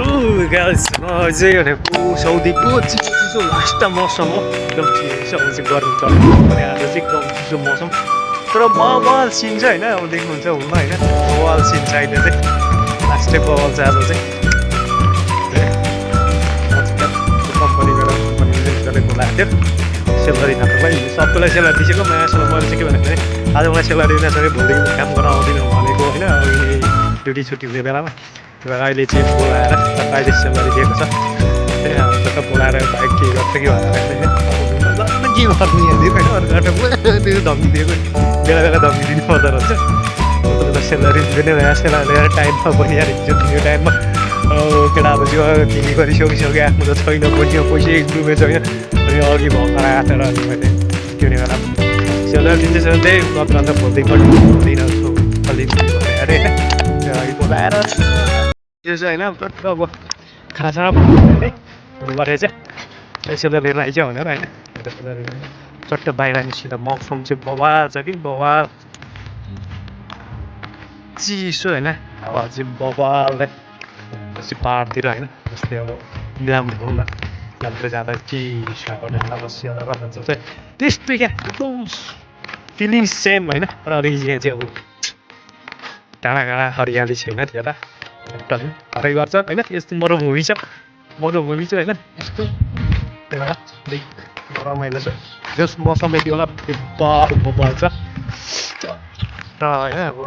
guys अझै भनेको साउदीको चिसो लास्ट मौसम हो एकदम चिसो अब चाहिँ गर्मी चल्नु भने आज चाहिँ एकदम चिसो मौसम तर बवाल सिन छ होइन अब देख्नुहुन्छ हुन्न होइन बवाल सिन छ अहिले चाहिँ लास्टै बवाल छ आज चाहिँ कम्पनीले गरेको लाग्थ्यो सेलरी खाँदालाई सबैलाई सेलरी दिइसक्यो मायासँग मैले चाहिँ के भनेको थिएँ आज मलाई सेलरी दिनसक्यो भोलिदेखि काम गर्न आउँदिनँ भनेको होइन ड्युटी छुट्टी हुने बेलामा अहिले चाहिँ बोलाएर अहिले सेलरी दिएको छ त्यही अब त बोलाएर बाइक के गर्छ कि भनेर के गर्नु हेरिदिएको होइन त्यो धम्की दिएको बेला बेला धम्की दिनु पर्दो रहेछ सेलरी दिने सेलरी लिएर टाइममा पनि यार इज्जत दिने टाइममा केटाहरू चाहिँ तिमी गरिसकिसक्यो आफ्नो त छैन पैसा एक रुपियाँ छैन अनि अघि भर्खर आएर अनि मैले किउने बेला सेलरी दिँदैछ त्यही कत्र अन्त भोलिपल्ट दिनु अलिक अरे अघि बोलाएर त्यो चाहिँ होइन अब खानासाना गरेर चाहिँ सेलरी लिएर आइज भनेर होइन चट्ट बाहिर निस्किँदा मौसम चाहिँ बवाल छ कि बवाल चिसो होइन अब चाहिँ बवाल जस्तै पाहाडतिर होइन जस्तै अब ग्राम भनौँ न ग्रामतिर जाँदा चिसो चाहिँ त्यस्तै क्या एकदम फिलिङ सेम होइन र यहाँ चाहिँ अब टाढा टाढा हरियाली छैन त्यो त हरै गर्छ होइन यस्तो मरुभूमि छ होइन यस्तो त्यही भएर रमाइलो छ जस मौसम यति बेला बवाल छ र होइन अब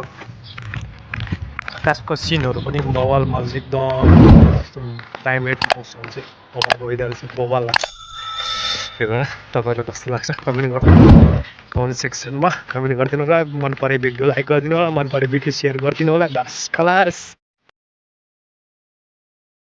आकाशको सिनहरू पनि बवाल मलाई चाहिँ एकदम क्लाइमेट मौसम चाहिँ बवाल वेदर चाहिँ बवाल लाग्छ त्यही भएर तपाईँलाई कस्तो लाग्छ कमेन्ट गर्नु कमेन्ट सेक्सनमा कमेन्ट गरिदिनु होला मन परे भिडियो लाइक गरिदिनु होला मन परे भिडियो सेयर गरिदिनु होला खलास